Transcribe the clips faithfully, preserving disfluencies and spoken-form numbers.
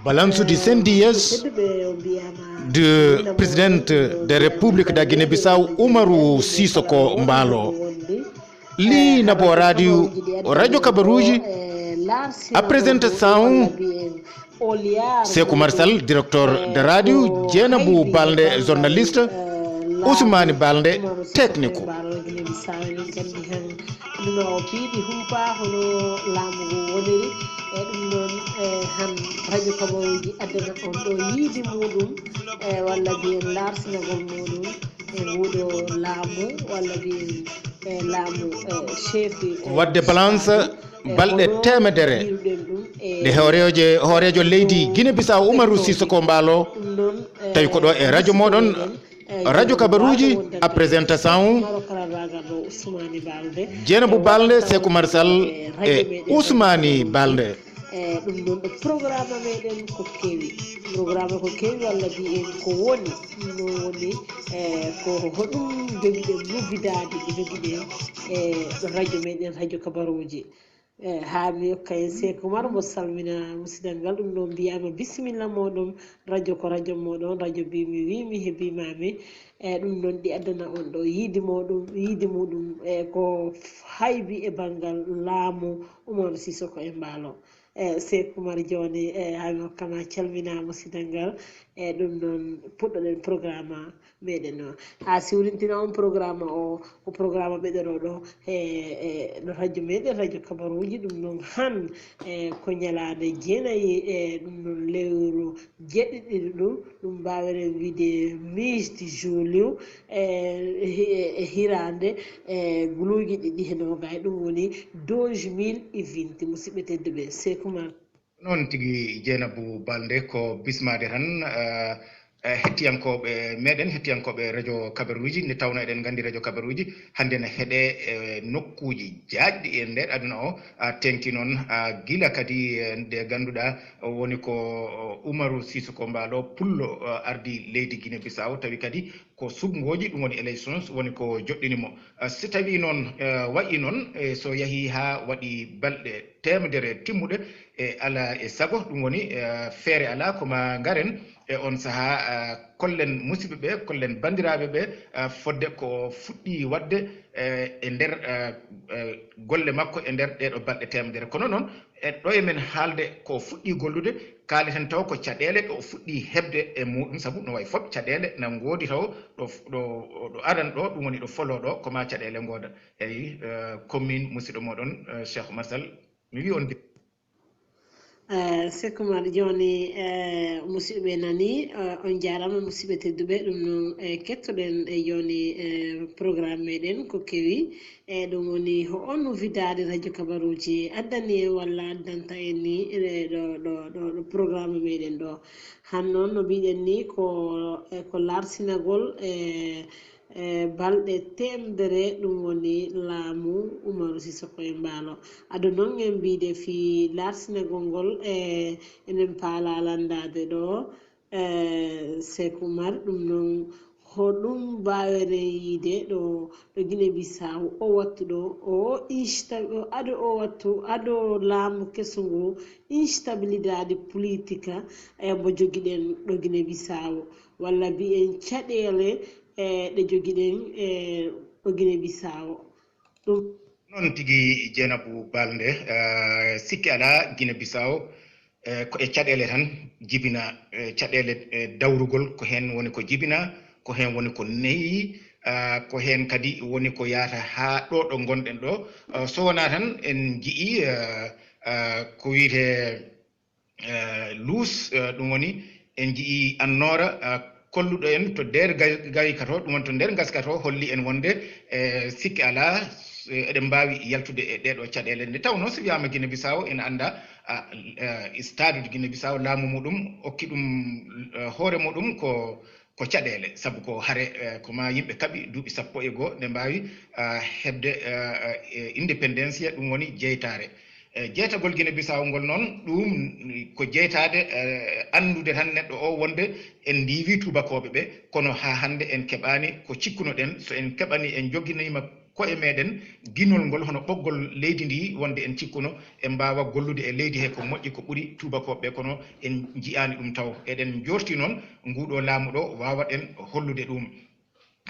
Balance du syndies du président de République de Guinée-Bissau, Umaru Sisoko Mbalo. Li nabo radio, radio kabaruji, a présentação, Sekou Oumar Sall, directeur de radio, Dieynabou Baldé, journaliste, Ousmane Baldé, technique. Ɗum no piiɗi humpa hono laamu ngu woniri. E ɗum noon, e han radio kabaruji addana on ɗo yiidi muɗum, e walla mbiyen larsinagol muɗum e nguɗo laamu, walla mbiyen e laamu e chefi. Wadde balance balɗe temedere ɗe hooreejo leydi Guinée Bissau, Umaru Sisoko Mbalo, tawi ko ɗo e radio moɗon, radio kabaruji, a présentação, Dieynabou Baldé, Sekou Oumar Sall e Ousmane Baldé. E ɗum noon ɗo programme meɗen ko kewi, programme ko kewi walla mbiyen ko woni, ɗum noon woni e ko hoɗum jogiɗen, novidaade ko jogiɗen e ɗo radio meɗen, radio kabaruji. E haa mi yokka en Sekou Oumar mo salmina musidal ngal. Ɗum noon mbiyama bisimilla moɗon, radio ko radio moɗon, radio mbimi wimi hebimami. E ɗum noon ɗi addana on ɗo yiidi moɗum, yiidi muɗum e ko haybi e banngal laamu, Umaru Sisoko e Mbalo. E Sekou Oumar jooni e haa mi hokkama calmina musidal ngal. E ɗum noon puɗɗoɗen programme meɗen o, haa siwrintina on programme o, ko programme ɓeɗoroɗo e e ɗo radio meɗen, radio kabaruji. Ɗum noon han e ko ñalaande jeenayi e ɗum noon lewru jeɗɗiɗiɗi ɗum, ɗum mbaweren wiide mis de julio e e hiraande e guluuji ɗiɗi e noogay, ɗum woni douze mille e vingt. Musidɓe tedduɓe, Sekou Oumar. Noon tigi, Dieynabou Baldé, ko bismaade tan e hettiyankooɓe meɗen, hettiyankooɓe radio kabaruji, nde tawno eɗen nganndi radio kabaruji hannde ne heɗe e nokkuuji jaajɗi e nder aduna o. A teŋti noon gila kadi nde ngannduɗaa woni ko Umaru Sisoko Mbalo pullo ardi leydi Guinée Bissau, tawi kadi ko suɓngooji, ɗum woni élections, woni ko joɗɗini mo. Si tawi noon wayi noon e so yahii haa waɗi balɗe teemedere timmuɗe, e ala e sago, ɗum woni feere alaa ko ma ngaren e on sahaa, kollen musidɓe ɓe, kollen banndiraaɓe ɓe fodde ko fuɗɗii waɗde e nder golle makko e nder ɗeeɗo balɗe teemedere. Kono noon e ɗo e men haalde ko fuɗɗii gollude, kaaleten taw ko caɗeele ɗo o fuɗɗii heɓde e muɗum, sabu no wayi fof caɗeele na ngoodi taw ɗo ɗo ɗo aran ɗo, ɗum woni ɗo foloo ɗo ko ma caɗeele ngooda. Eyi, commune musidɗo moɗon Cheikh Oumar Sall, mi wi on. Sekou Oumar, jooni musidɓe nani, on jaarama musidɓe tedduɓe. Ɗum noon kettoɗen jooni programme meɗen ko kewi, e ɗum woni ho on novidaade radio kabaruji addani en walla addanta en ni ɗo ɗo ɗo ɗo programme meɗen ɗo. Han noon no mbiɗen ni ko ko larsinagol e e balɗe teemedere, ɗum woni laamu Umaru Sisoko e Mbaalo. Ado noon en mbiide fii larsinagol ngol e enen paala lanndaade ɗo e Seeku Umar, ɗum noon hoɗum mbaaweren yiide ɗo ɗo Gine Bisaawo o wattu ɗo o insta ado o wattu ado laamu keso ngu instabilidade politika e mbo jogiɗen ɗo Gine Bisaawo walla mbiyen caɗeele e ɗe jogiɗen e ɗo Gine Bisaawo ɗum. Noon tigi Jeenabu Balde, sikke alaa Gine Bisaawo e ko e caɗeele tan jibina, caɗeele dawrugol ko heen woni ko jibina, ko heen woni ko neyi, ko heen kadi woni ko yahata haa ɗo ɗo ngonɗen ɗo. So wonaa tan en njiyii ko wiyetee luus, ɗum woni en njiyii annoora kolluɗo en to nder gari ka to, ɗum woni to nder ngaska to, holli en wonde e sikke alaa eɗen mbaawi yaltude e ɗee ɗoo caɗeele. Nde tawnoo so wiyaama Gine Bisaawo ene anndaa stade de Gine Bisaawo, laamu muɗum okki ɗum hoore muɗum ko ko caɗeele, sabu ko hare ko maa yimɓe kaɓi duuɓi sappo e goo nde mbaawi heɓde independensiya, ɗum woni jeytaare. E jeytagol Gine Bisaawo ngol noon, ɗum ko jeytaade anndude tan neɗɗo o wonde en ndiiwii tuubakooɓe ɓe, kono haa hannde en keɓaani ko cikkunoɗen. So en keɓanii, en njoginiima koye meɗen ginol ngol hono ɓoggol leydi ndi, wonde en cikkuno en mbaawa gollude e leydi he ko moƴƴi ko ɓuri tuubakooɓe ɓe, kono en njiyaani ɗum tawo. Eɗen njoorti noon nguɗo laamu ɗo waawaɗen hollude ɗum.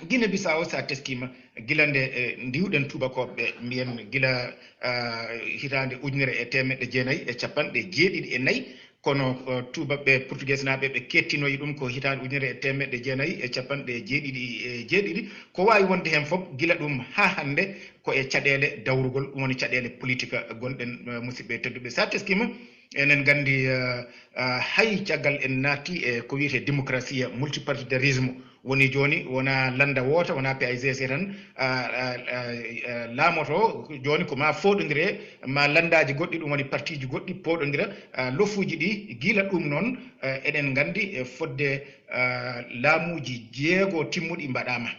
Gine Bisawo, so a teskiima, gila nde, eh, ndiwɗen tuubakooɓe ɓe, mbiyen gila, ah, hitaande ujunere e teemeɗɗe jeenayi e capanɗe jeeɗiɗi e nayi, kono, eh, tuubakooɓe portugesenaaɓe ɓe kettinoyi ɗum ko hitaande ujunere e teemeɗɗe jeenayi e capanɗe jeeɗiɗi e jeeɗiɗi. Ko waawi wonde heen fof, gila ɗum haa hannde, ko e caɗeele dawrugol, ɗum woni caɗeele politique gonɗen, eh, musidɓe tedduɓe. So a teskiima, enen nganndi, eh, eh, hay caggal en naatti e ko wiyetee démocratie, multipartidarisme, woni jooni wonaa lannda woota, wonaa P A I C C tan, ah, ah, ah, ah, laamoto jooni, ko maa fooɗondire, maa lanndaaji goɗɗi, ɗum woni partiiji goɗɗi pooɗondira, ah, lofuuji ɗi. Gila ɗum noon, eh, eɗen nganndi, eh, fodde, ah, laamuuji jeego timmuɗi mbaɗaama.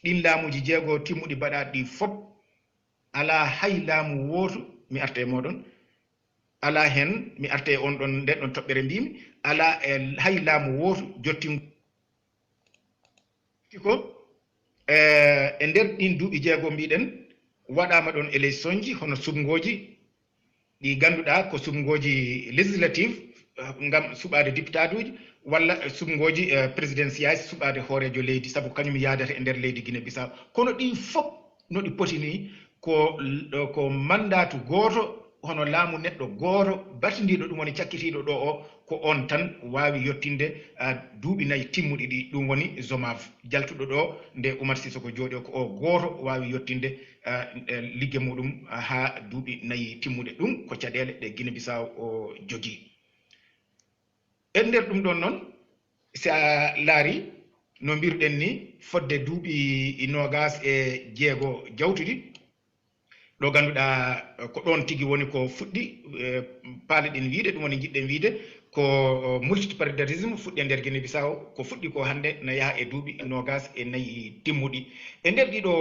Ɗiin laamuuji jeego timmuɗi mbaɗaaɗi ɗi fof, alaa hay laamu wootu, mi arta e mooɗon, alaa heen, mi arta e on ɗon, nden ɗon toɓɓere mbimi, alaa e hay laamu wootu jottingo ko, eh, e nder ɗiin duuɓi jeego mbiɗen, waɗaama ɗon électionji hono suɓngooji ɗi ngannduɗaa ko suɓngooji législative, eh, ngam suɓaade dipitaaduuji, walla suɓngooji, eh, présidentiaji, suɓaade hooreejo leydi, sabu kañum yaadata e nder leydi Gine Bisaw. Kono ɗi fof no ɗi poti ni, ko, ko mandaatu gooto, hono laamu neɗɗo gooto batindiiɗo, ɗum woni cakkitiiɗo ɗo o, ko oon tan waawi yottinde, ah, duuɓi nayi timmuɗi ɗi, ɗum woni ZOMAV. Jaltuɗo ɗo nde Umar Sisoko jooɗi o, ko o gooto waawi yottinde, ah, eh, ligge muɗum, ah, haa duuɓi nayi timmuɗe. Ɗum ko caɗeele ɗe Gine Bisaw o jogii. E nder ɗum ɗon noon, si a laari no mbirɗen ni, fodde duuɓi noogas e jeego jawtuɗi, ɗo ngannduɗaa, eh, ko ɗoon tigi woni ko fuɗɗi, eh, paaleɗen wiyde, ɗum woni njiɗɗen wiyde ko, eh, multipartidarisme fuɗɗi e nder Guinée Bissau, ko fuɗɗi ko hannde na yaha e duuɓi noogas e nayi timmuɗi. E nder ɗiɗo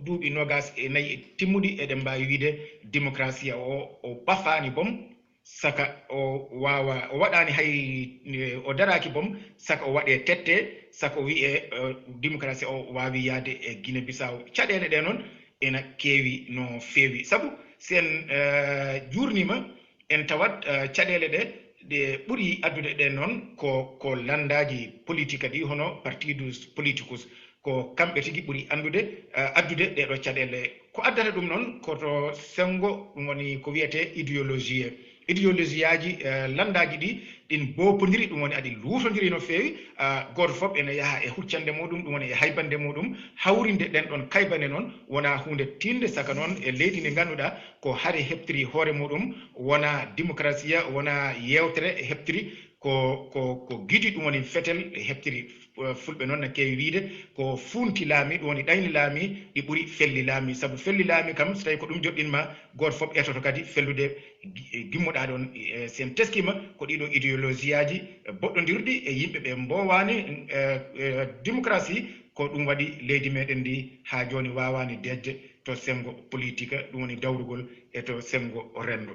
duuɓi noogas e nayi timmuɗi, eɗen mbaawi wiyde démocratie o, o ɓafaani boom, saka o waawa, o waɗaani hay, eh, o daraaki boom, saka o waɗee tette, saka o wiyee, eh, démocratie o waawi yahde e Guinée Bissau. Caɗeele ɗe noon ena keewi no feewi. Sabu si en, eh, juurniima, en tawat, eh, caɗeele ɗe, ɗe ɓuri addude ɗe noon ko, ko lanndaaji politique ɗi, hono partidos políticos. Ko kamɓe tigi ɓuri anndude, eh, addude ɗee ɗoo caɗeele. Ko addata ɗum noon ko to senngo, ɗum woni ko wiyetee idéologie. Idéologie aji, eh, lanndaaji ɗi, ɗin boopondiri, ɗum woni aɗi luutondiri no feewi. Ah, gooto fof ene yaha e huccande muɗum, ɗum woni e haybande muɗum. Hawrinde ɗen ɗon kaybane noon wonaa huunde tiiɗnde, saka noon e leydi ndi ngannduɗaa ko hare heɓtiri hoore muɗum, wonaa démocratie, wonaa yeewtere heɓtiri, ko, ko, ko gidi, ɗum woni fetel heɓtiri. Eh, Fulɓe noon na keewi wiyde ko fuunti laami, ɗum woni ɗayni laami, ɗi ɓuri felli laami. Sabu felli laami kam, so tawii ko ɗum joɗɗinma, gooto fof etoto kadi fellude gi-, gimmoɗaa ɗoon. Eh, si en teskiima, ko ɗiɗo idéologie aji, eh, boɗɗondirɗi e yimɓe ɓe mboowaani, eh, eh, démocratie, ko ɗum waɗi leydi meɗen ndi haa jooni waawaani deƴde to senngo politique, ɗum woni dawrugol, e to senngo renndo.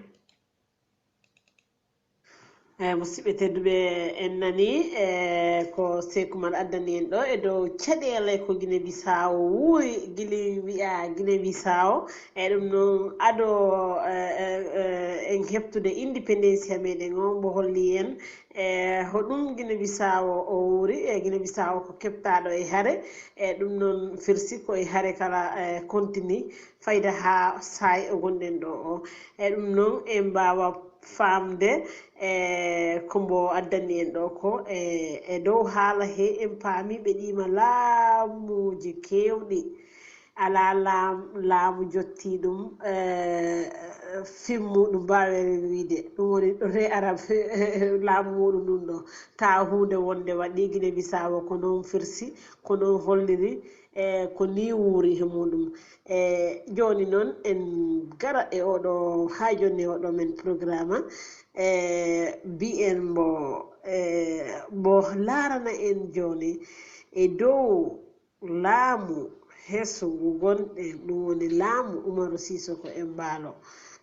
Eyi, musidɓe tedduɓe, en nanii, e, ko Seeku Umar addani en ɗo e dow caɗeele ko Gine Bisaawo wuuri, gila wiyaa Gine Bisaawo. E ɗum noon, ado, e, e, e, en heɓtude indépendance meɗen o, mbo holli en, e, hoɗum Gine Bisaawo o wuuri. E, Gine Bisaawo ko keɓtaaɗo e hare. E, ɗum noon firti ko e hare kala, e, continue, fayda haa saay o gonɗen ɗo o. E, ɗum noon en mbaawa faamde, e, ko mbo addani en ɗo ko, e, e dow haala he, en paami ɓe ɗiima laamuuji keewɗi. Alaa laam-, laamu jotti ɗum, e, fimmu ɗum mbaawere wiyde. Ɗum woni ɗo he Arab, laamu muɗum ɗum ɗo. Taa huunde wonde waɗi Gine Bisaawo ko noon firti, ko noon holliri, e, ko nii wuuri he muɗum. E, jooni noon en gara e oɗo, haa jooni e oɗo men programme, e, mbiyen mbo, e, mbo laarana en jooni e dow laamu heso ngu gonɗen, ɗum woni laamu Umaru Sisoko Embaalo,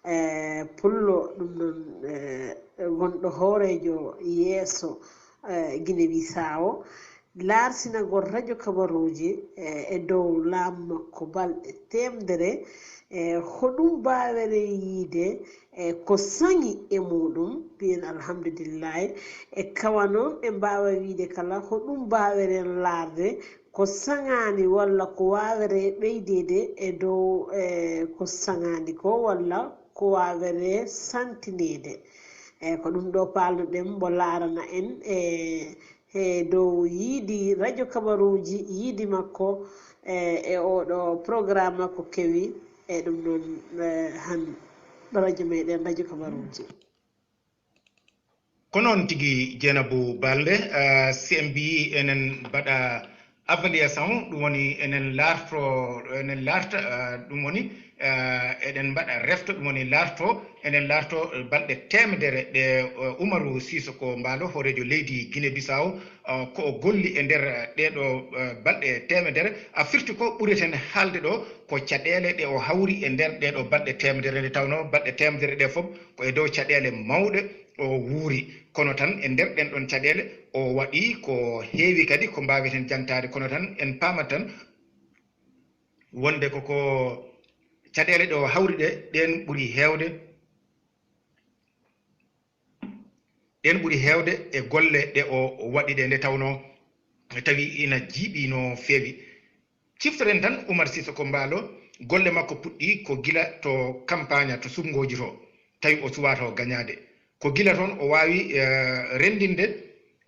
e, Pullo, ɗum noon, e, wonɗo hooreejo yeeso, e, Gine Bisaawo. laartinagol radio kabaruuji e dow laamu makko balɗe teemedere, e hoɗum mbaawere yiide e ko saŋi e muuɗum? Mbiyen alhamdulillahi. E kawa noon ɓe mbaawa wiide kala hoɗum mbaaweren laarde ko saŋaani walla ko waawere ɓeydeede e dow e ko saŋaani ko walla ko waawere santineede. E ko ɗum ɗo paalnuɗen mbo laarana en e e dow yiidi radio kabaruuji yiidi makko e e oɗo programme makko kewi e ɗum noon e han radio meɗen radio kabaruuji. Ko noon tigi Jeenabu Balde, si en mbiyi enen mbaɗa évaluation, ɗum woni enen laarto enen laarta ɗum woni eɗen mbaɗa refto, ɗum woni laarto eɗen laarto balɗe teemedere ɗe Umaru Sisoko Mbaalo, hooreejo leydi Guinée Bissau, ko o golli e nder ɗeeɗo balɗe teemedere. A firti ko ɓureten haalde ɗo ko caɗeele ɗe o hawri e nder ɗeeɗo balɗe teemedere, nde tawnoo balɗe teemedere ɗe fof ko e dow caɗeele mawɗe o wuuri. Kono tan e nder ɗen ɗon caɗeele o waɗi ko heewi kadi ko mbaaweten jangtaade, kono tan en paamat tan wonde koko caɗeele ɗe o hawri ɗe, ɗeen ɓuri heewde, ɗeen ɓuri heewde e golle ɗe o waɗi ɗe, nde tawnoo tawi ina jiiɓi no feewi. Ciftoren tan Umar Sisoko Mbaalo, golle makko puɗɗii ko gila to kampaaña, to suɓngooji to, tawi o suwaa to gañaade. Ko gila toon o waawi renndinde,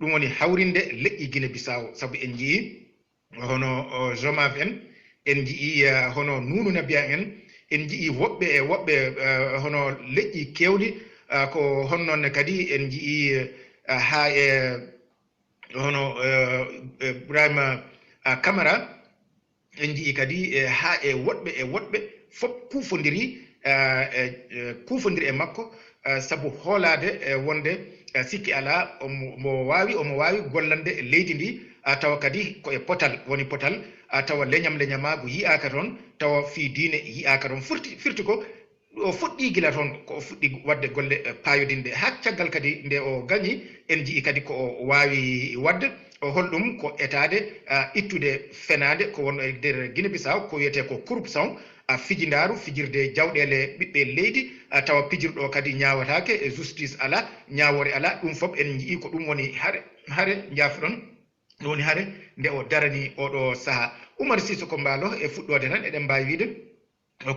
ɗum woni hawrinde leƴƴi Guinée Bissau, sabu en njiyii hono Jomav en, en njiyii hono Nuunu Nabiyan en, en njiyii woɓɓe e woɓɓe hono leƴƴi keewɗi, ko hono noon ne kadi en njiyii haa e hono Ibrahima Kamara, en njiyii kadi e haa e woɗɓe e woɗɓe fof kuufondiri, kuufondiri e makko, sabu hoolaade wonde sikki alaa omo waawi, omo waawi gollande leydi ndi, tawa kadi ko e potal woni potal, tawa leñam-leñamaagu yiyaaka toon, tawa fii diine yiyaaka toon. Firti, firti ko o fuɗɗii gila toon, ko o fuɗɗii waɗde golle paayodinɗe, haa caggal kadi nde o gañi, en njiyii kadi ko o waawi waɗde. Holɗum? Ko etaade, ittude fenaande ko wonnoo e nder Guinée Bissau, ko wiyetee ko corruption, fijindaaru, fijirde jawɗeele ɓiɓɓe leydi, tawa pijirɗo o kadi ñaawataake, justice alaa, ñaawoore alaa. Ɗum fof en njiyii ko ɗum woni hare, hare, njaafo-ɗon, ɗum woni hare nde o daranii ooɗoo sahaa. Umar Sisoko Mbaalo, e fuɗɗoode tan eɗen mbaawi wiyde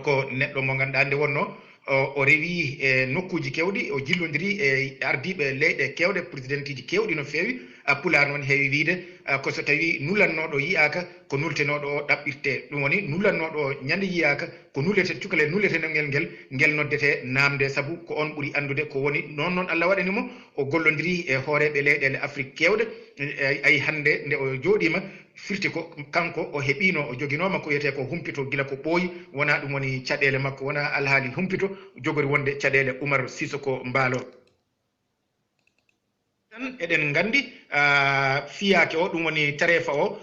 ko neɗɗo mo ngannduɗaa nde wonnoo o rewii e nokkuuji keewɗi, o jillondirii e ardiiɓe leyɗe keewɗe, présidentiiji keewɗi no feewi. Pulaar noon heewi wiyde ko so tawii nulannooɗo yiyaaka, ko nultenooɗo o ɗaɓɓirtee. Ɗum woni nulannooɗo o ñande yiyaaka, ko nulete, cukalel nuletenongel ngel, ngel noddetee naamnde, sabu ko oon ɓuri anndude ko woni. Noon noon Allah waɗani mo o gollondirii e hooreeɓe leyɗeele Afrik keewɗe. Ayi, hannde nde o jooɗiima, firti ko kanko o heɓiino, o joginooma ko wiyetee ko humpito gila ko ɓooyi, wonaa ɗum woni caɗeele makko, wonaa alhaali humpito, jogori wonde caɗeele Umar Sisoko Mbaalo. Tan eɗen nganndi fiyaake o, ɗum woni tareefa o,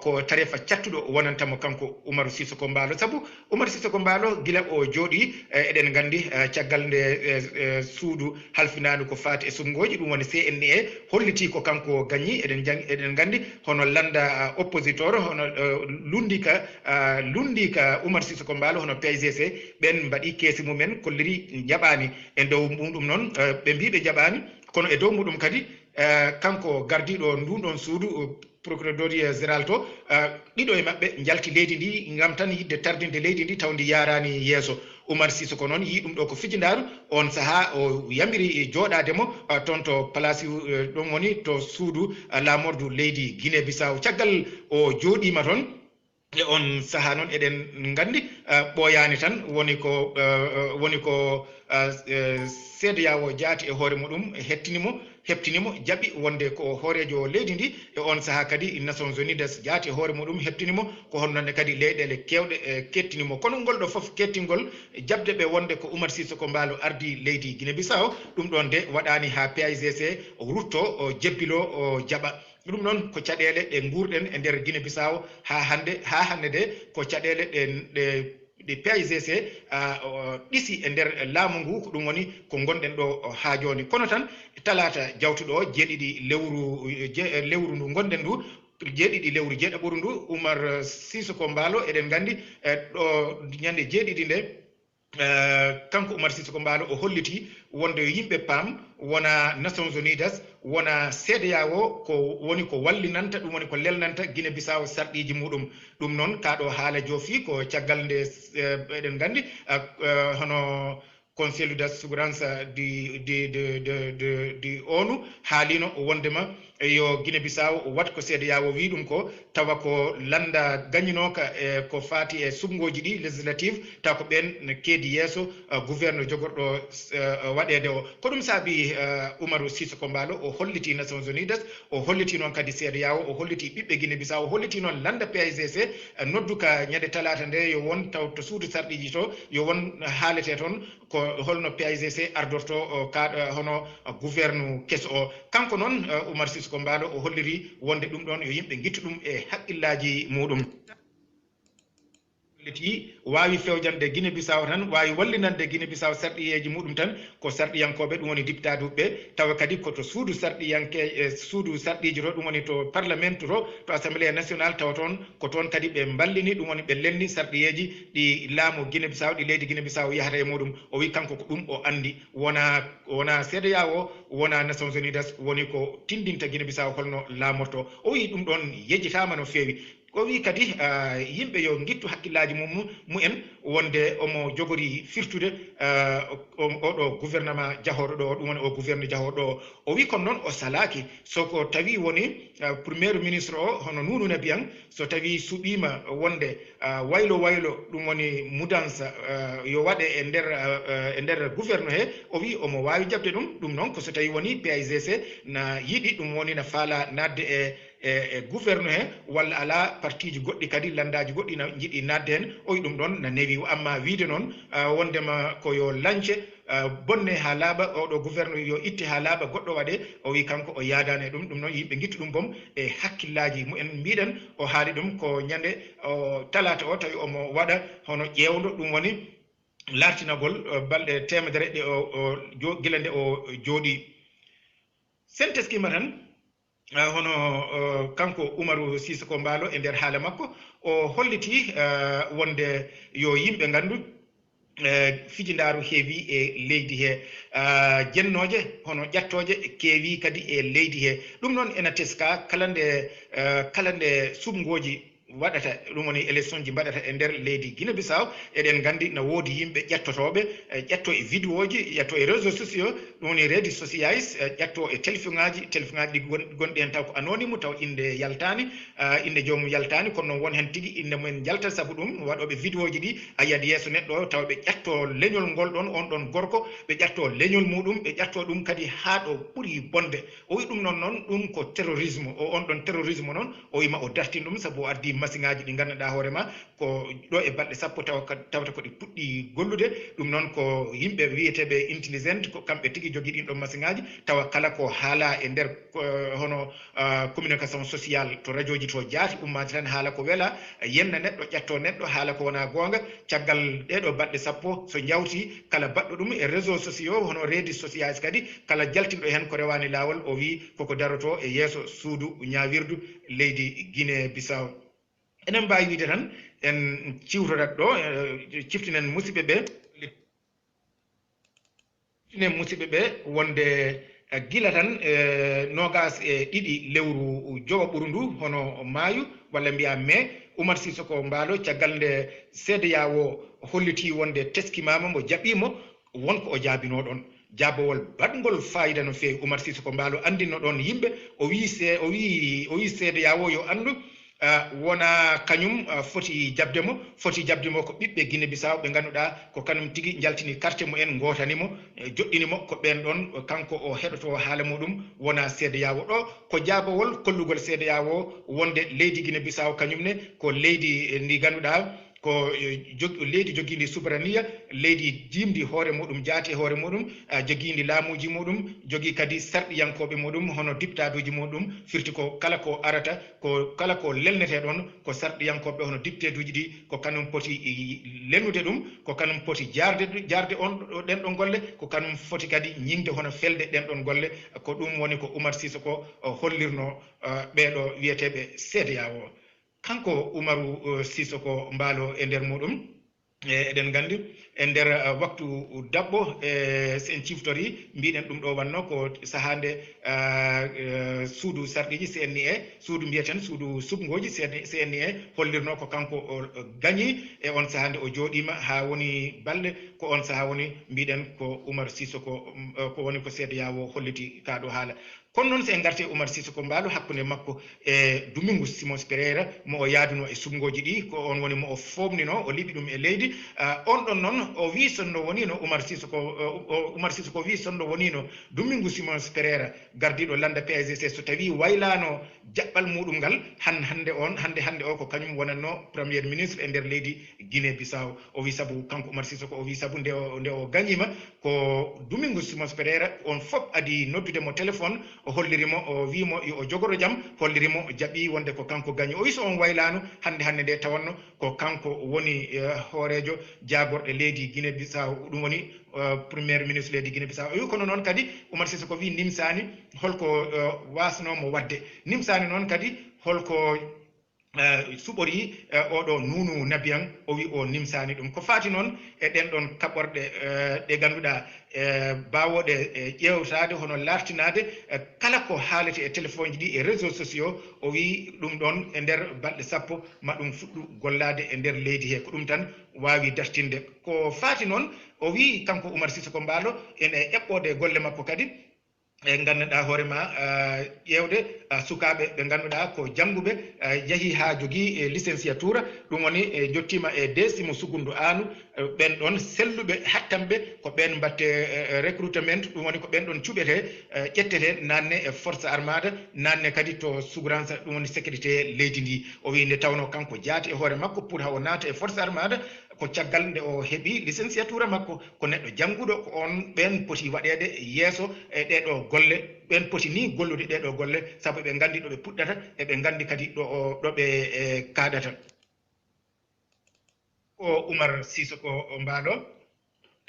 ko tareefa cattuɗo wonanta mo kanko Umaru Sisoko Mbaalo, sabu Umar Sisoko Mbaalo gila o jooɗii, eɗen nganndi caggal nde suudu halfinaandu ko faati e suɓngooji, ɗum woni C N I A, hollitii ko kanko gañi. Eɗen jang-, eɗen nganndi hono lannda oppositeur, hono lunndii ka, lunndii ka Umar Sisoko Mbaalo, hono P I G C, ɓeen mbaɗii keesi mumen, kolliri njaɓaani. E dow muɗum noon, ɓe mbii ɓe njaɓaani, kono e dow muɗum kadi, kanko gardiiɗo nduun ɗoon suudu, procureur général to, ɗiɗo e maɓɓe njalti leydi ndi ngam tan yiɗde tardinde leydi ndi taw ndi yaaraani yeeso. Umar Sisoko noon yii ɗum ɗo ko fijindaaru. Oon sahaa o yamiri jooɗaade mo toon to palaasi, ɗum woni to suudu laamordu leydi Guinée Bissau. Caggal o jooɗiima toon, e oon sahaa noon eɗen nganndi ɓooyaani tan woni ko, woni ko C D A O jaati e hoore muɗum hettini mo, heɓtini mo, jaɓi wonde ko o hooreejo leydi ndi. E oon sahaa kadi Nations Unidas jaati e hoore muɗum heɓtini mo, ko hono noon ne kadi leyɗeele keewɗe kettini mo. Kono ngol ɗo fof kettingol jaɓde ɓe wonde ko Umar Sisoko Mbaalo ardii leydi Guinée Bissau, ɗum ɗoon de waɗaani haa P I G C rutto, o jebbilo, o jaɓa. Ɗum noon ko caɗeele ɗe nguurɗen e nder Guinée Bissau haa hannde, haa hannde de ko caɗeele ɗe, ɗe, ɗe P I G C, a, o, ɗisi e nder laamu ngu, ko ɗum woni ko ngonɗen ɗo haa jooni. Kono tan talaata jawtuɗo o, jeeɗiɗi lewru, je-, lewru ndu ngonɗen ndu, jeeɗiɗi lewru jeeɗaɓuru ndu, Umar Sisoko Mbaalo, eɗen nganndi, eh, ɗo ñande jeeɗiɗi nde, eh, kanko Umar Sisoko Mbaalo o holliti wonde yo yimɓe paam wona Nations Unidas, wona C D A O ko woni ko wallinanta, ɗum woni ko lelnanta Guinée Bissau sarɗiiji muɗum. Ɗum noon, kaa ɗo haala joofi ko caggal nde, eh, eɗen nganndi, ah, eh, hono Conselho de Segurança de, de, de, de, de, de ONU haalino wondema yo Guinée Bissau wat ko C D A O wi ɗum ko, tawa ko lannda gañinooka e ko faati e suɓngooji ɗi, législative, tawa ko ɓeen keedi yeeso, eh, gouverneur jogorɗo, eh, waɗeede o. Ko ɗum saabi, eh, Umaru Sisoko Mbaalo o holliti Nations Unidas, o holliti noon kadi C D A O, o holliti ɓiɓɓe Guinée Bissau, o holliti noon lannda P A I G C, eh, noddu ka ñande talaata nde yo won taw to suudu sarɗiiji to, yo won haalete toon ko holno P A I G C ardorto o ka, eh, hono gouverneur keso o. Kanko noon, eh, Umar Sisoko Mbaalo o holliri wonde ɗum ɗoon yo yimɓe ngittu ɗum e haqqillaaji muɗum. Holliti waawi fewjande Guinée Bissau tan, waawi wallinande Guinée Bissau sarɗiyeeji muɗum tan, ko sarɗiyankooɓe, ɗum woni diptaduɓe, tawa kadi ko to suudu sarɗiyanke, e suudu sarɗiiji to, ɗum woni to parlement to, to Assemblée nationale, tawa toon ko toon kadi ɓe mballini, ɗum woni ɓe lelni sarɗiyeeji ɗi laamu Guinée Bissau, ɗi leydi Guinée Bissau yahata e muɗum. O wi kanko ko ɗum o anndi, wona, wona C D A O, wona Nations Unidas woni ko tindinta Guinée Bissau holno laamorto. O wi ɗum ɗoon yejjitaama no feewi. O wi kadi, ah, yimɓe yo ngittu hakkillaaji mum, mumen wonde omo jogori firtude, ah, o, oɗo gouvernement jahooɗo ɗo, ɗum woni o gouverneur jahooɗo o. O wi kono noon o salaaki, so ko tawi woni, ah, premier ministre o, hono Nounou Nabi Yang, so tawi suɓiima wonde, ah, waylo waylo, ɗum woni mudansa, ah, yo waɗe e nder, ah, ah, e nder gouverneur he, o wi omo waawi jaɓde ɗum. Ɗum noon ko so tawi woni P A I G C na yiɗi, ɗum woni na faala naatde e e, e gouverneur he, walla alaa partiiji goɗɗi kadi, lanndaaji goɗɗi na njiɗi naatde heen, o wi ɗum ɗoon na newi. Amma wiyde noon, ah, wonndema ko yo lance, ah, bonne haa laaɓa, oɗo gouverneur yo itte haa laaɓa, goɗɗo waɗe, o wi kanko o yaadaani e ɗum. Ɗum noon yimɓe ngittu ɗum boom e hakkillaaji mumen. Mbiɗen o haali ɗum ko ñande o talaata o, tawi omo waɗa hono ƴeewndo, ɗum woni laartinagol, eh, balɗe teemedere ɗe o, o jo-, gila nde o jooɗii. Sen teskima tan, eh, hono, eh, kanko Umaru Sisoko Mbaalo e nder haala makko, o holliti, eh, wonde yo yimɓe nganndu, eh, fijindaaru heewi e leydi he, ah, jennooje hono ƴattooje keewi kadi e leydi he. Ɗum noon ena teska kala nde, eh, kala nde suɓngooji waɗata, ɗum woni élection ji mbaɗata e nder leydi Guinée Bissau. Eɗen nganndi na woodi yimɓe ƴettotooɓe, eh, ƴetto e vidéo ji, ƴetto e réseaux sociaux, ɗum woni redes sociais, eh, ƴetto e téléphone ŋaaji, téléphone ŋaaji ɗi gon-, gonɗi heen taw ko anonyme, taw innde yaltaani, ah, innde joomum yaltaani, kono noon won heen tigi innde mumen yaltat, sabu ɗum waɗooɓe vidéo ji ɗi a yiyat yeeso neɗɗo o, taw ɓe ƴetto leñol ngol ɗoon, on ɗoon gorko, ɓe ƴetto leñol muɗum, ɓe ƴetto ɗum kadi haa ɗo ɓuri bonde. O wi ɗum noon, noon ɗum ko terrorisme. O, on ɗon terrorisme noon, o wi ma o dartin ɗum, sabu o addi masiŋaaji ɗi ngannduɗaa hoore ma ko ɗo e balɗe sappo tawa ka-, tawata ko ɗi puɗɗi gollude. Ɗum noon ko yimɓe wiyeteeɓe intelligent, ko kamɓe tigi jogii ɗin ɗon masiŋaaji, tawa kala ko haala e nder ko, hono, ah, communication social to rajooji to jaati, ummaade tan haala ko wela, yenna neɗɗo, ƴetto neɗɗo, haala ko wona goonga. Caggal ɗee ɗo balɗe sappo, so njawti, kala baɗɗo ɗum e réseaux sociaux, hono redes sociais kadi, kala jaltinɗo heen ko rewaani laawol, o wii koko darotoo e yeeso suudu ñaawirdu leydi Guinée Bissau. Enen mbaawi wiide tan, en ciwtorat ɗo, eh, ciftinen musidɓe ɓe. Ciftinen musidɓe ɓe wonde, eh, gila tan, eh, noogaas e ɗiɗi lewru jowaɓuru ndu, hono maayu, walla mbiyaa mai, Umar Sisoko Mbaalo, caggal nde C D A O holliti wonde teskimaama mo, jaɓiimo, won ko o jaabinoo ɗoon. Jaabawol baɗngol faayiida no feewi. Umar Sisoko Mbaalo anndinno ɗoon yimɓe, o wii se-, o wii, o wii C D A O yo anndu, ah, wona kañum, ah, foti jaɓde mo, foti jaɓde mo ko ɓiɓɓe Guinée Bissau ɓe ngannduɗaa ko kañum tigi njaltini carte mumen, ngootani mo, eh, joɗɗini mo, ko ɓeen ɗoon, kanko o heɗoto haala muɗum, wona C D A O. Ɗo ko jaabawol kollugol C D A O wonde leydi Guinée Bissau kañum ne ko leydi, eh, ndi ngannduɗaa ko eh, jog- leydi jogiindi subraniya, leydi jiimdi hoore muɗum, jaati e hoore muɗum, ah, jogiindi laamuuji muɗum, jogii kadi sarɗiyankooɓe muɗum, hono diptaaduuji muɗum, firti ko kala ko arata, ko kala ko lelnetee ɗoon, ko sarɗiyankooɓe hono dipteeduuji ɗi, ko kanum poti i- lelnude ɗum, ko kanum poti jaarde, jaarde on ɗo- ɗen ɗon golle, ko kanum foti kadi ñiŋde hono felde ɗen ɗon golle. Ko ɗum woni ko Umar Sisoko o hollirnoo, ah, ɓee ɗo wiyeteeɓe C D A O. Kanko Umaru, eh, Sisoko Mbaalo e nder muɗum, e eɗen nganndi e nder, eh, waktu daɓɓo, e so en ciftori, mbiɗen ɗum ɗo wanno ko sahaa nde, ah, eh, suudu sarɗiiji C N I A, suudu mbiyeten suudu suɓngooji C N I A hollirno ko kanko o, o gañi e on sahaa nde o jooɗiima haa woni balɗe, ko on sahaa woni mbiɗen ko Umar Sisoko, mm, eh, ko woni ko C D A O holliti kaa ɗo haala. Kono noon, so en ngartii e Umar Sisoko Mbaalo, hakkunde makko e Domingos Simões Pereira, mo o yaaduno e suɓngooji ɗi, ko oon woni mo o foomnino, o liɓi ɗum e leydi. Ah, on ɗon noon, o wii sonno woniino Umar Sisoko, o, o, Umar Sisoko wii sonno woniino Domingos Simões Pereira, gardiiɗo lannda P A I G C, so tawii waylaano jaɓɓal muɗum ngal, han-, hannde on, hannde, hannde o ko kañum wonatno Premier Ministre e nder leydi Guinée Bissau. O wii sabu, kanko Umar Sisoko, o wii sabu nde o, nde o gañiima, ko Domingos Simões Pereira, on fof adi noddude mo téléphone, o holliri mo, o wii mo yo o jogoro jam, holliri mo, o jaɓi wonde ko kanko gañi. O wii so on waylaano hannde, hannde nde tawanno ko kanko woni, eh, hooreejo jaagorɗe leydi Guinée Bissau, ɗum woni, eh, Premier Ministre leydi Guinée Bissau. O wii kono noon kadi Umar Sisoko wii nimsaani holko, eh, waasnoo mo waɗde. Nimsaani noon kadi holko, eh, suɓori, eh, oɗo Nuunu Nabiyan, o wii o nimsaani ɗum. Ko faati noon e ɗen ɗon kaɓorɗe, eh, ɗe ngannduɗaa, eh, baawooɗe, eh, ƴeewtaade, hono lartinaade, eh, kala ko haalete e téléphone ji ɗi e réseaux sociaux, o wii ɗum ɗon e nder balɗe sappo ma ɗum fuɗɗu gollaade e nder leydi he. Ko ɗum tan waawi dartinde. Ko faati noon, o wii kanko Umar Sisoko Mbaalo, ene eɓɓoode golle makko kadi, e nganndanɗaa hoore ma, ah, ƴeewde, ah, sukaaɓe ɓe ngannduɗaa ko jannguɓe, ah, yahii haa jogii, e, licenciature, ɗum woni, e, njottiima e décimo segundu aanu, e, ɓeen ɗoon selluɓe hattanɓe, ko ɓeen mbaɗte, e, e, recrutement, ɗum woni ko ɓeen ɗoon cuɓetee, e, ƴettetee, naatne e force armada, naatne kadi to sugransa, ɗum woni sécurité leydi ndi. O wii nde tawnoo kanko jaati e hoore makko pour haa o naata e force armada, ko caggal nde o heɓi licenciature makko, ko neɗɗo jannguɗo, ko on ɓeen poti waɗeede yeeso e ɗee ɗoo golle, ɓeen poti nii gollude ɗee ɗoo golle, sabu ɓe nganndi ɗo ɓe puɗɗata, eɓe nganndi kadi ɗo o, ɗo ɓe, e, kaaɗata. Ko Umar Sisoko Mbaalo,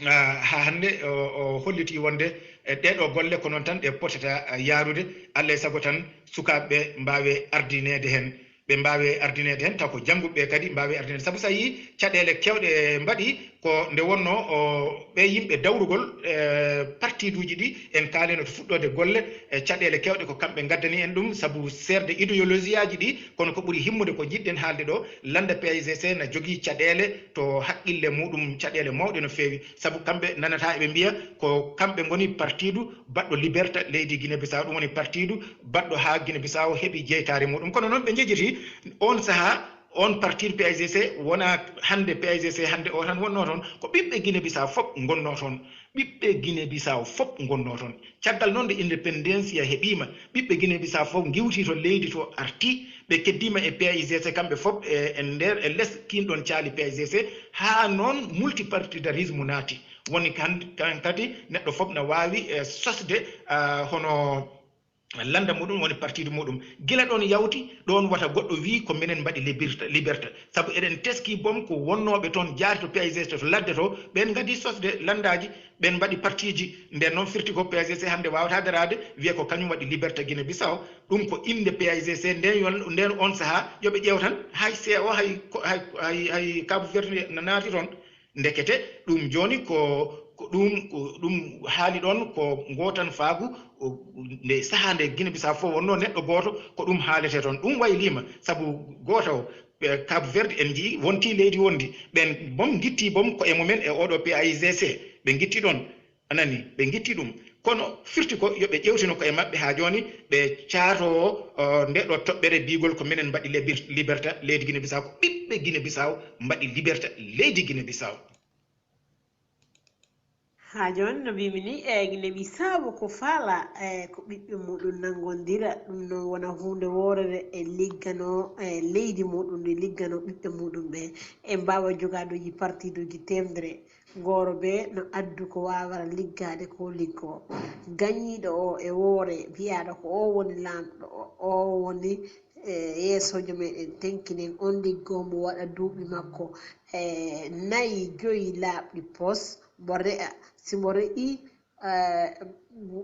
ah, haa hannde o, o hollitii wonde, e, ɗee ɗoo golle ko noon tan ɗe potata, ah, yaarude, Allah e sago tan sukaaɓe ɓe mbaawe ardineede heen. Ɓe mbaawe ardineede heen, taw ko jannguɓe ɓe kadi mbaawe ardineede. Sabu so a yii caɗeele keewɗe mbaɗi, ko nde wonnoo o, ɓe yimɓe dawrugol, e, partiiduuji ɗi, en kaalino to fuɗɗoode golle, e, caɗeele keewɗe ko kamɓe ngaddani en ɗum, sabu seerde idéologie aji ɗi, kono ko ɓuri himmude ko njiɗɗen haalde ɗo, lannda P A I G C na jogii caɗeele to haqqille muɗum, caɗeele mawɗe no feewi, sabu kamɓe nanataa eɓe mbiya ko kamɓe ngoni partiidu baɗɗo liberta leydi Guinée Bissau, ɗum woni partiidu baɗɗo haa Guinée Bissau heɓi jeytaare muɗum. Kono noon ɓe njejiti oon sahaa, oon partiidu P A I G C wonaa hannde P A I G C hannde o tan wonnoo toon, ko ɓiɓɓe Guinée Bissau fof ngonnoo toon. Ɓiɓɓe Guinée Bissau fof ngonnoo toon. Caggal noon nde independensiya heɓiima, ɓiɓɓe Guinée Bissau fof ngiwtii to leydi to artii, ɓe keddiima e P A I G C kamɓe fof e, e nder, e les kiin ɗoon caali P A I G C, haa noon multipartidarisme naati. Woni kan, kan kadi neɗɗo fof na waawi, e, sosde, ah, hono lannda muɗum, woni partiidu muɗum. Gila ɗoon yawti, ɗoon wata goɗɗo wii ko minen mbaɗi liberta, liberta. Sabu eɗen teskii boom ko wonnooɓe toon jaari to P A I G C to ladde to, ɓeen ngadii sosde lanndaaji, ɓeen mbaɗi partiiji. Ndeen noon firti ko P A I G C hannde waawataa daraade, wiya ko kañum waɗi liberta Guinée Bissau. Ɗum ko innde P A I G C ndeen, yon, ndeen oon sahaa, yo ɓe ƴeew tan, hay C O, hay ko, hay, hay, hay Cabo Verde na naati toon. Ndekete ɗum jooni ko, ko ɗum, ko ɗum haali ɗoon ko ngootanfaagu, o, nde sahaa nde Guinée Bissau fof wonnoo neɗɗo gooto, ko ɗum haaletee toon. Ɗum wayliima, sabu gooto o, e, Cabo Verde en njiyii wontii leydi wondi. Ɓeen boom ngittii boom ko e mumen e oɗo P A I G C. Ɓe ngitti ɗoon, a nanii, ɓe ngitti ɗum. Kono firti ko yo ɓe ƴeewtino koye maɓɓe haa jooni, ɓe caatoo, o, nde ɗo toɓɓere biigol ko minen mbaɗi lebir-, liberta leydi Guinée Bissau, ko ɓiɓɓe Guinée Bissau mbaɗi liberta leydi Guinée Bissau. Haa jooni, no mbiimi ni, e Gine Bisaawo ko faala, e ko ɓiɓɓe muɗum nanngondira, ɗum noon wona huunde woorere, e liggano e leydi muɗum ndi, liggano ɓiɓɓe muɗum ɓe, e mbaawa jogaaduuji partiiduuji teemdere, ngooro bee no addu ko waawara liggaade ko liggo. Gañiiɗo o e woore, mbiyaaɗo ko o woni laamɗo, o woni e yeesoojo meeɗen, tenkinen on liggo, mo waɗa duuɓi makko e nayi, joyi laaɓɗi pos, mbo re'a. Si mbo re'ii, eh,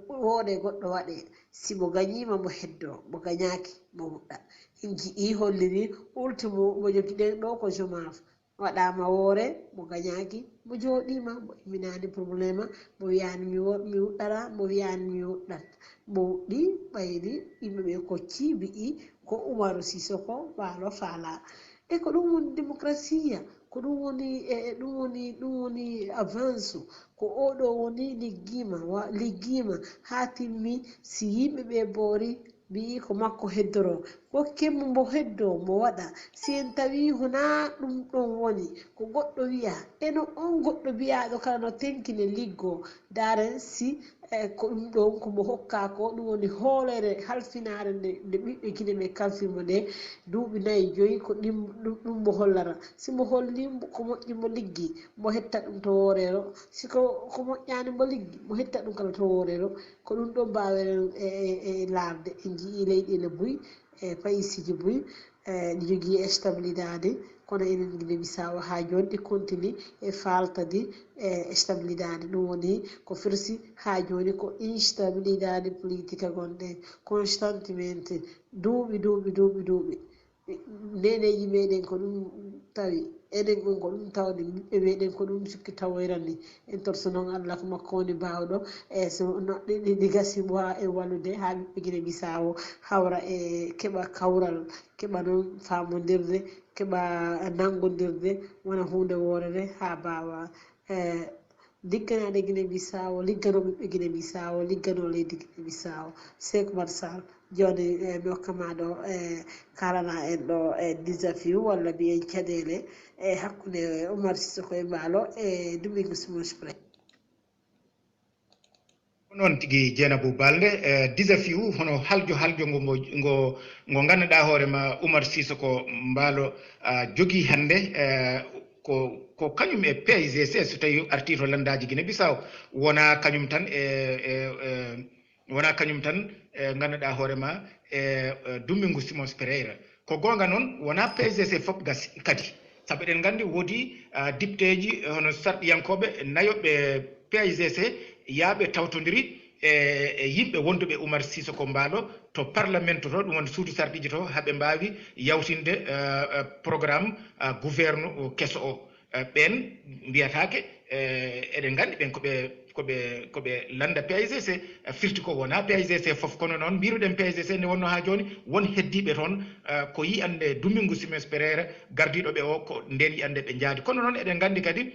woode goɗɗo waɗee. Si mbo gañiima, mbo heddoo, mbo gañaaki, mbo wuɗɗa. En nji'ii, holliri, ultimo mbo jogiɗen ɗo ko Jomaaf. Waɗaama woore, mbo gañaaki, mbo jooɗiima, mbo imminaani problema, mbo wiyaani mi wo-, mi wuɗɗataa, mbo wiyaani mi wuɗɗat. Mbo wuɗɗii, ɓayri, yimɓe ɓe koccii, mbi'i, ko Umaru Sisoko Mbaalo faalaa. E ko ɗum woni démocratie, ko ɗum woni, e, e ɗum woni, ɗum woni avance, ko oɗo woni liggiima, wa-, liggiima haa timmi, si yimɓe ɓe boori, mbi'i ko makko heddoroo, kokken mo mbo heddoo, mbo waɗa. Si en tawii honaa ɗum ɗon woni, ko goɗɗo wiya, eno on goɗɗo biyaaɗo kala no tenkine liggo, ndaaren si, e, ko ɗum ɗon ko mbo hokkaa ko, ɗum woni hooleere halfinaare nde, nde ɓiɓɓe Gine ɓe kalfi mo nde, duuɓi nayi, joyi, ko ɗum, ɗum, ɗum mbo hollata. Si mbo holli mbo, ko moƴƴi mbo liggi, mbo hetta ɗum to wooreero. Si ko, ko moƴƴaani mbo liggi, mbo hetta ɗum kala to wooreero. Ko ɗum ɗon mbaaweren e, e, e laarde. En njiyii leyɗeele buy, e payisiiji buy, e ɗi njogii estabilidaade, kono enen Gine Bisaawo haa jooni ɗi kontini e faaltadi e estabilidaade. Ɗum woni ko firsi haa jooni ko instabilidade politika gonɗen constantemente duuɓi, duuɓi, duuɓi, duuɓi. Neneeji meɗen ko ɗum tawi, enen ɗum ko ɗum tawde, ɓiɓɓe meɗen ko ɗum sikki tawoyran ni. En torso noon Allah ko makko woni baawɗo, e so no ɗi, ɗi, ɗi gasi mbo haa e wallude haa ɓiɓɓe Gine Bisaawo hawra e keɓa kawral, keɓa noon faamondirde, keɓa nanngondirde, wona huunde woorere haa mbaawa, e, ligganaade Gine Bisaawo, liggano ɓiɓɓe Gine Bisaawo, liggano leydi Gine Bisaawo. Seek Umar Sall, jooni, e, mi hokka ma ɗo, e, kaalana en ɗo, e, désafiu walla mbiyen caɗeele, e, hakkunde Umar Sisoko e Mbaalo e Domingos Simões Pereira. Ko noon tigi, Jeynabou Balde, e, désafiu hono haljo, haljo ngo, ngo, ngo, ngo ngannduɗaa hoore ma Umar Sisoko Mbaalo, a, jogii hannde, e, ko, ko kañum e P A I G C, so tawii artii to lanndaaji Gine Bisaawo, wonaa kañum tan e, e, e, wonaa kañum tan, e, ngannduɗaa hoore ma, e, e, Domingos Simões Pereira. Ko goonga noon, wonaa P A I G C fof gasi kadi. Sabu eɗen nganndi woodi, a, dipteeji, e, hono sarɗiyankooɓe nayo ɓe P A I G C yaaɓe tawtondiri e, e yimɓe wonduɓe Umar Sisoko Mbaalo to parlement to, ɗum woni suudu sarɗiiji to, haa ɓe mbaawi yawtinde, e, e, programme, e, gouverne keso o. E, ɓeen mbiyataake, e, eɗen nganndi ɓeen ko ɓe, ko ɓe, ko ɓe lannda P A I G C, e, firti ko wonaa P A I G C fof, kono noon mbiruɗen P A I G C nde wonnoo haa jooni, won heddiiɓe toon, e, ko yiyannde Domingos Simões Pereira gardiiɗo ɓe o, ko ndeen yiyannde ɓe njaadi. Kono noon eɗen nganndi kadi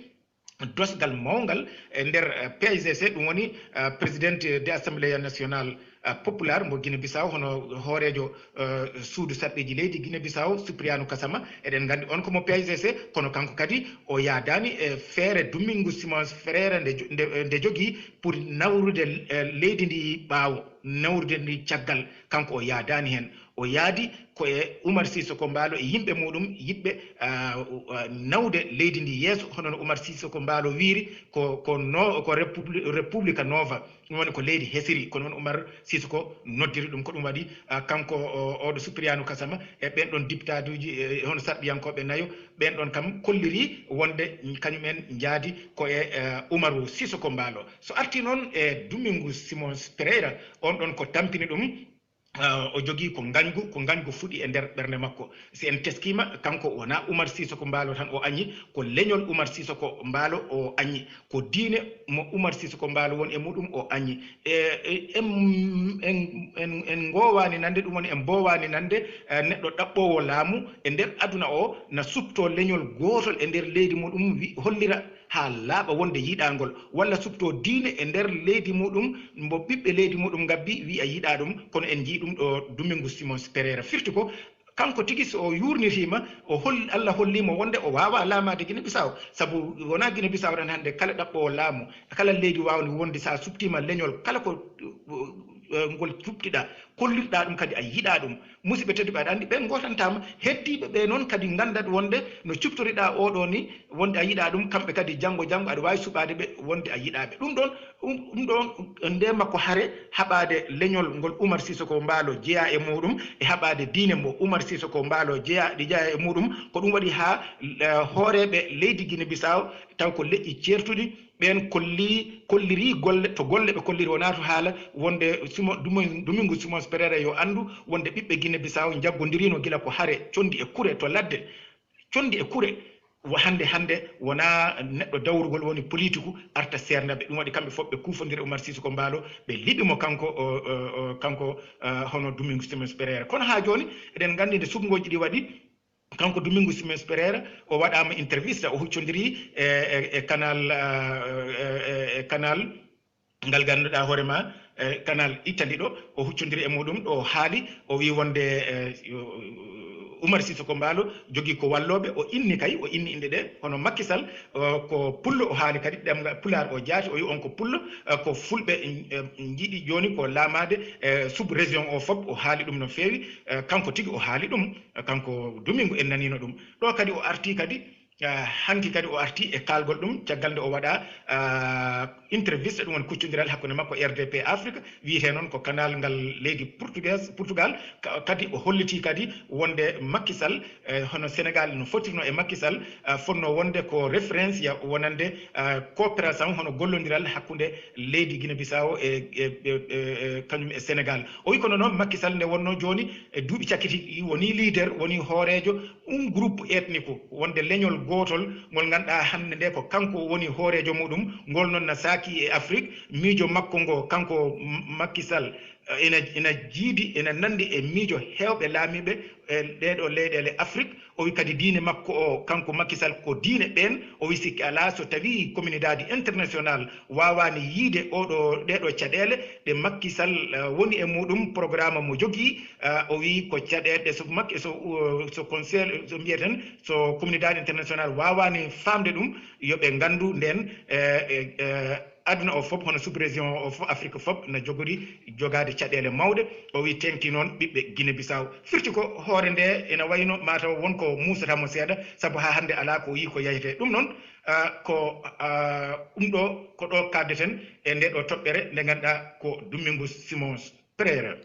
dosgal mawngal e nder, e, P A I G C, ɗum woni, e, président de Assembleia Nacional, e, Popular mo Guinée Bissau, hono hooreejo, e, suudu sarɗiiji leydi Guinée Bissau, Cipriano Kasama. Eɗen nganndi on ko mo P A I G C, kono kanko kadi o yahdaani e feere Domingos Simões Pereira nde jo-, nde, nde jogii pour nawrude, e, leydi ndi ɓaawo, nawrude ndi caggal. Kanko o yahdaani heen. O yahdi ko e Umar Sisoko Mbaalo e yimɓe muɗum yiɗɓe, a, a, nawde leydi ndi yeeso, hono no Umar Sisoko Mbaalo wiiri, ko, ko no, ko Republi-, República Nova, ɗum woni ko leydi hesiri, ko noon Umar Sisoko noddiri ɗum. Ko ɗum waɗi, a, kanko o, oɗo Cipriano Kasama e ɓeen ɗoon diptaaduuji, e, hono sarɗiyankooɓe nayo, ɓeen ɗoon kam kolliri wonde kañum en njaadi ko e, e, Umaru Sisoko Mbaalo. So artii noon e Domingos Simões Pereira, on ɗoon ko tampini ɗum, ah, o jogii ko ngañgu, ko ngañgu fuɗi e nder ɓernde makko. Si en teskiima, kanko wonaa Umar Sisoko Mbaalo tan o añi, ko leñol Umar Sisoko Mbaalo o añi, ko diine mo Umar Sisoko Mbaalo woni e muɗum o añi. E, e, en, en, en, en ngoowaani nande, ɗum woni en mboowaani nande, eh, neɗɗo ɗaɓɓoowo laamu e nder aduna o na suɓtoo leñol gootol e nder leydi muɗum, wi-, hollira haa laaɓa wonde yiɗaangol, walla suɓtoo diine e nder leydi muɗum, mbo ɓiɓɓe leydi muɗum ngabbi, wi'a yiɗaa ɗum, kono en njii ɗum ɗo Domingos Simões Pereira. Firti ko Kanko tigi, so o yuurnitiima, o hol-, Allah hollii mo wonde o waawaa laamaade Gine Bisaawo. Sabu wonaa Gine Bisaawo tan hannde, kala ɗaɓɓoowo laamu, kala leydi waawndi wonde, so a suɓtiima leñol kala ko, eh, ngol suɓtiɗaa, kollirɗaa ɗum kadi a yiɗaa ɗum. Musidɓe tedduɓe, aɗa anndi ɓeen ngootantaama. Heddiiɓe ɓee noon kadi nganndat wonde no ciftoriɗaa oo ɗoo ni, wonde a yiɗaa ɗum, kamɓe kadi janngo janngo aɗa waawi suɓaade ɓe wonde a yiɗaa ɓe. Ɗum ɗoon, ɗum, ɗum ɗoon, nde makko hare haɓaade leñol ngol Umar Sisoko Mbaalo jeyaa e muuɗum, e haɓaade diine mo Umar Sisoko Mbaalo jeyaa, ɗi jeyaa e muuɗum, ko ɗum waɗi haa, eh, hooreeɓe leydi Gine Bisaawo, taw ko leƴƴi ceertuɗi, ɓeen kolli, kollirii golle, to golle ɓe kolliri, wonaa to haala, wonde Simo-, Dumo-, Domingos Simões Pereira yo anndu wonde ɓiɓɓe Gine Bisaawo njaggondiriino gila ko hare, conndi e kure to ladde, conndi e kure. Wa-, hannde, hannde wonaa neɗɗo dawrugol woni politiku arta seernda ɓe. Ɗum waɗi kamɓe fof ɓe kuufondira Umar Sisoko Mbaalo, ɓe liɓi mo kanko, o, o, o, kanko, eh, hono Domingos Simões Pereira. Kono haa jooni, eɗen nganndi nde suɓngooji ɗi waɗi, kanko Domingos Simões Pereira, o waɗaama intervista, o huccondiri e, e, e canal, eh, e, e, e canal ngal ngannduɗaa hoore ma, eh, canal Italie ɗo, o huccondiri e muuɗum ɗo, o haali, o wi wonde, eh, yo-, Umar Sisoko Mbaalo jogii ko wallooɓe, o inni kay, o inni inɗe ɗe, hono Macky Sall, eh, ko pullo, o haali kadi ɗemngal pulaar, o jaati, o wi on ko pullo, eh, ko fulɓe, eh, njiɗi jooni ko laamaade, eh, sous-région o fof, o haali ɗum no feewi, eh, kanko tigi o haali ɗum, eh, kanko Domingo en naniino ɗum. Ɗo kadi o artii kadi, ah, hanki kadi o artii e kaalgol ɗum, caggal nde o waɗa, ah, interviste, ɗum woni kuccondiral hakkunde makko R D P Afrique, wiyetee noon ko canal ngal leydi Portugaise, Portugal. Ka-, kadi o hollitii kadi wonde Macky Sall, eh, hono Sénégal no fotirno e Macky Sall, ah, fotno wonde ko référence ya wonande, ah, coopération, hono gollondiral hakkunde leydi Guinée Bissau e, e, e, e, e kañum e Sénégal. O wi kono noon Macky Sall nde wonno jooni e duuɓi cakkiti woni leader, woni hooreejo, un groupe ethnique, wonde leñol gootol ngol ngannduɗaa hannde nde ko kanko woni hooreejo muɗum, ngol noon na saaki e Afrique. Miijo makko ngo, kanko M-, Macky Sall, eh, ina, ina jiidi, ina nanndi e miijo heewɓe laamiiɓe e ɗeeɗo leyɗeele Afrique. O wi kadi diine makko o, kanko Macky Sall, ko diine ɓeen. O wi sikki alaa so tawii communauté international waawaani yiide oɗo, ɗeeɗo caɗeele ɗe Macky Sall, eh, woni e muɗum, programme mo jogii, eh, o wi ko caɗeele so Macky, so, uh, so conseil, so mbiyeten, so communauté international waawaani faamde ɗum, yo ɓe nganndu ndeen, eh, eh, eh, aduna o fof, hono sous-région o fof, Afrique fof, na jogori jogaade caɗeele mawɗe. O wi teŋti noon ɓiɓɓe Guinée Bissau. Firti ko hoore nde ena wayno mataw won ko muusata mo seeɗa, sabu haa hannde alaa ko o yii ko yahete. Ɗum noon, ah, ko, ah, ɗum ɗo, ko ɗo kaaddeten e nde ɗo toɓɓere nde ngannduɗaa ko Domingos Simões Pereira.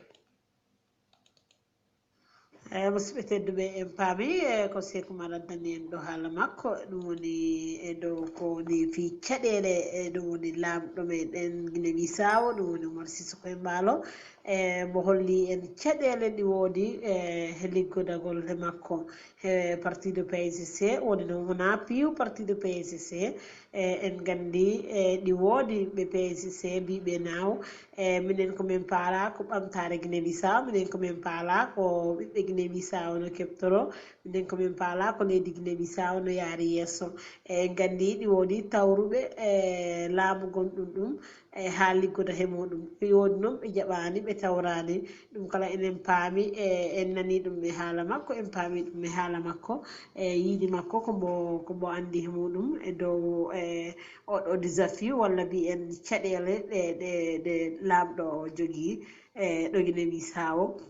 Eyi, musidɓe tedduɓe, en paami, e ko Seeku Umar addani en ɗo haala makko, ɗum woni e dow ko woni fii caɗeele, e ɗum woni laamɗo meɗen Gine Bisaawo, ɗum woni Umar Sissoco Embaló, e mo holli en caɗeele ɗi woodi e liggodagol he makko, he parti de P A I C C, woni noon wonaa piiw parti de P A I C C, e en nganndi, e ɗi woodi ɓe P A I C C mbiiɓe naaw, e minen ko min paala ko ɓamtaare Gine Bisaawo, minen ko min paala ko ɓiɓɓe Gine Bisaawo no keɓtoro, minen ko min paala ko leydi Gine Bisaawo no yaari yeeso. E en nganndi ɗi woodi tawruɓe e laamu gonɗum ɗum, e haa liggoda he muɗum. Ɗi woodi noon ɓe jaɓaani, ɓe tawraani. Ɗum kala enen paami, e en nanii ɗum e haala makko, en paami ɗum e haala makko, e yiidi makko ko mbo, ko mbo anndi he muɗum e dow, e oɗo désafiu walla mbiyen caɗeele ɗe, ɗe, ɗe laamɗo o jogii, e ɗo Gine Bisaawo.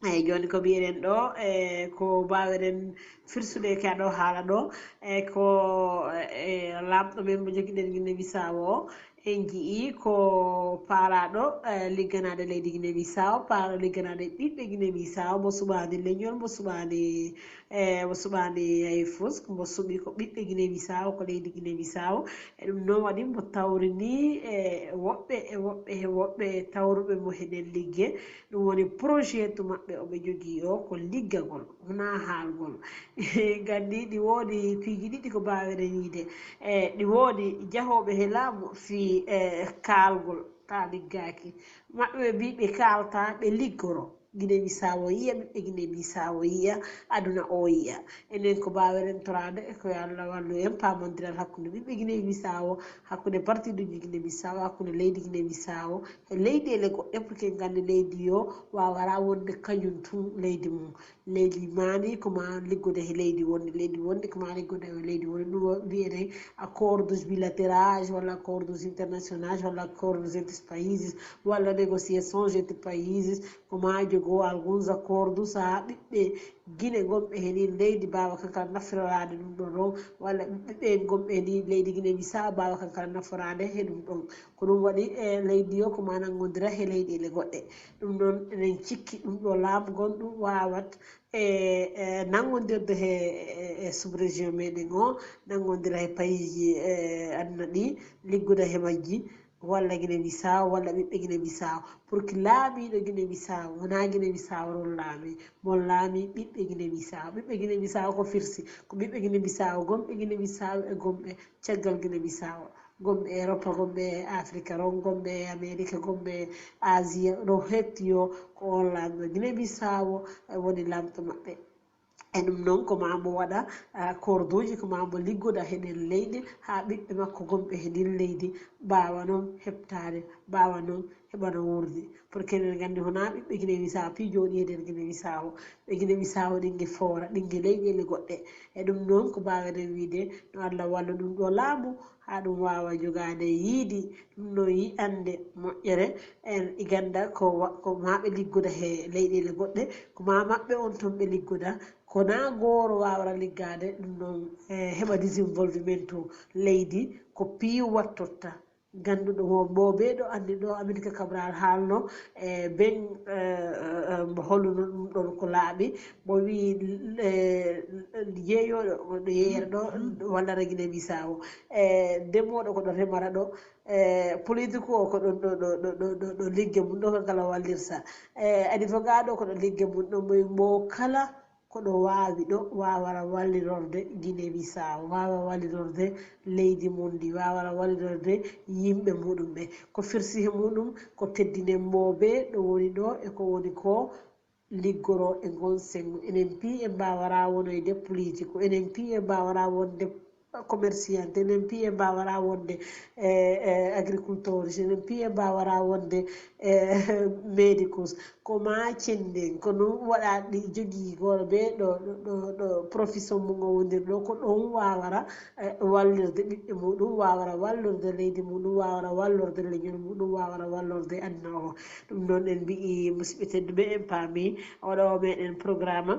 Eyi, jooni ko mbiyeɗen ɗo, e ko mbaawɗen firsude ka ɗo haala ɗo, e ko, e laamɗo men mo jogiɗen Gine Bisaawo o, en njiyii ko paalaaɗo, e ligganaade leydi Gine Bisaawo, paalaaɗo ligganaade ɓiɓɓe Gine Bisaawo, mo suɓaani leñol, mo suɓaani, e mo suɓaani hay fus, mo suɓi ko ɓiɓɓe Gine Bisaawo, ko leydi Gine Bisaawo. E ɗum noon waɗi mo tawrini e woɓɓe, e woɓɓe, e woɓɓe tawruɓe mo he nder ligge. Ɗum woni projet to maɓɓe o ɓe jogii o ko liggagol, wonaa haalgol. Nganndi ɗi woodi piiji ɗiɗi ko mbaawɗen yiide. E ɗi woodi jahooɓe he laamu fii, e, kaalgol, taa liggaaki. Maɓɓe ɓe mbii ɓe kaaltaa, ɓe liggoro. Guinée Bissau yiya, ɓiɓɓe Guinée Bissau yiya, aduna o yiya. Enen ko mbaawen rentoraade e ko yo Allah wallu en paamondiral hakkunde ɓiɓɓe Guinée Bissau, hakkunde partiiduuji Guinée Bissau, hakkunde leydi Guinée Bissau e leyɗeele goɗɗe, pour que en nganndi leydi yo waawara wonde kañum tun leydi mum. Leydi maani ko ma liggude he leydi wonde, leydi wonde ko ma liggude he leydi wonde. Ɗum wiyetee acordos bilaterais walla acordos internationais walla acordos entre países walla négociações entre países, ko ma jogo alguns acordos haa ɓiɓɓe Guinée gonɓe he ndin leydi mbaawa kankala naftoraade ɗum ɗon ɗon, walla ɓiɓɓe ɓen gonɓe he ndin leydi Guinée Bissau mbaawa kankala naftoraade he ɗum ɗon. Ko ɗum waɗi e leydi o ko ma nanngondira he leyɗeele goɗɗe. Ɗum ɗon enen cikki ɗum ɗo laamu gonɗum waawat e, e nanngondirde he, e, e sous-région meɗen o, nanngondira he payiiji, e, aduna ɗi, ligguda he majji, walla Guinée Bissau, walla ɓiɓɓe Guinée Bissau. Pour que laamiiɗo Guinée Bissau, wonaa Guinée Bissau ron laami, mo laami ɓiɓɓe Guinée Bissau. Ɓiɓɓe Guinée Bissau ko firti, ko ɓiɓɓe Guinée Bissau, gonɓe Guinée Bissau e gonɓe caggal Guinée Bissau. Gonɓe Europa, gonɓe Afrika ron, gonɓe Amerika, gonɓe Asia, ɗo hetti yo ko on laamɗo Guinée Bissau woni laamɗo maɓɓe. E ɗum noon, ko maa mbo waɗa, ah, korduuji, ko maa mbo liggoda he ɗeen leyɗe, haa ɓiɓɓe makko gonɓe he ndin leydi mbaawa noon heɓtaade, mbaawa noon heɓana wuurde. Pour que eɗen nganndi, wonaa ɓiɓɓe Guinée Bissau fii jooɗi he nder Guinée Bissau. Ɓe Guinée Bissau ɗin nge foora, ɗin nge leyɗeele goɗɗe. E ɗum noon, ko mbaaw-ɗen wiyde, no Allah wallu ɗum ɗo laamu, haa ɗum waawa jogaade yiidi, ɗum ɗo yiɗande moƴƴere. En, i gannda ko wa-, ko maa ɓe liggoda he leyɗeele goɗɗe, ko maa maɓɓe on ton ɓe liggoda, ko naa gooro waawara liggaade, ɗum ɗon, eh, heɓa desenvolvimento leydi, ko piiw wattotta. Gannduɗo mo, mo ɓee ɗo anndi ɗo Aminata Cabral haalno, eh, ben, eh, eh, eh, mo holluno ɗum ɗon ko laaɓi, mo wiyi, eh, yeeyooɗo, ɗo yeeyata ɗo, walla Guinée Bissau, eh, ndemooɗo ko ɗo remata ɗo, eh, politique o ko ɗon ɗo, ɗo, ɗo, ɗo, ɗo, ɗo ligge mum ɗo, ko kala wallirta. Eh, adi fof gaa ɗo ko ɗo ligge mum ɗo, mo, mo kala ko ɗo waawi ɗo waawara wallirorde Guinée Bissau, waawa wallirorde leydi mum ndi, waawara wallirorde yimɓe muɗum ɓe. Ko firti he muɗum ko teddinen mo ɓe ɗo woni ɗo e ko woni ko liggoro e ngon sengo. Enen pii en mbaawara wonoyde politique, enen pii en mbaawara wonde commerçante, enen pii en mbaawara wonde, eh, eh, agriculteurs, enen pii en mbaawara wonde, eh, médicos. Ko maa cennden, ko ɗum waɗa ɗi jogii gooto ɓe ɗo, ɗo, ɗo, ɗo profession mum o wondir ɗo, ko ɗon waawara, eh, wallirde ɓiɓɓe muɗum, waawara wallirde leydi muɗum, waawara wallirde leñol muɗum, waawara wallirde aduna o. Ɗum noon en mbiyi musidɓe tedduɓe, en paami oɗo o meɗen programme.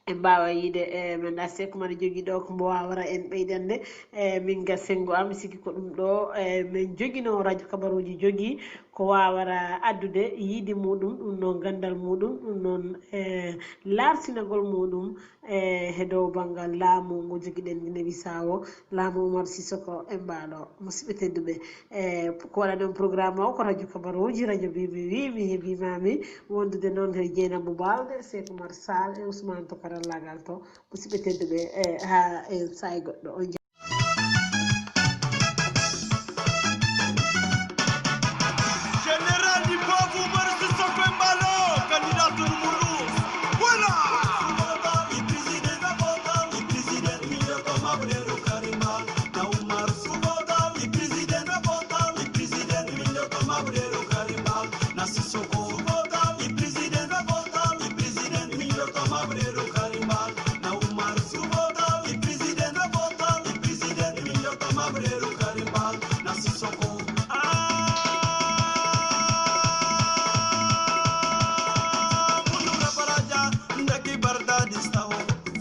En mbaawa yiide, eh, men da Seeku Umar jogii ɗo ko mbo waawara en ɓeydande. Eh, min ga senngo am, mi sikki ko ɗum ɗo, eh, men joginoo radio kabaruuji jogii ko waawara addude yiide muɗum, ɗum noon ganndal muɗum, ɗum noon, eh, laartinagol muɗum, eh, he dow banngal laamu ngu jogiɗen Guinée Bissau, laamu Umar Sissoco Embaló. Musidɓe tedduɓe, eh, ko waɗa ɗon programme o ko radio kabaruuji, radio Mbiimi Wiimi, heɓimaami wondude noon he Jeynabou Balde, Seeku Umar Sall e Ousmane to karallaagal to. Musidɓe tedduɓe, eh, haa en saa'i goɗɗo, on nja- Général du peuple, Umar Sissoco Embaló, candidat to Mourouz. Voilà!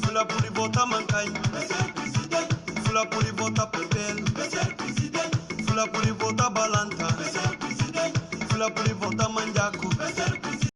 Fula puli vota mankai, fula puli vota pepel, fula puli vota bala.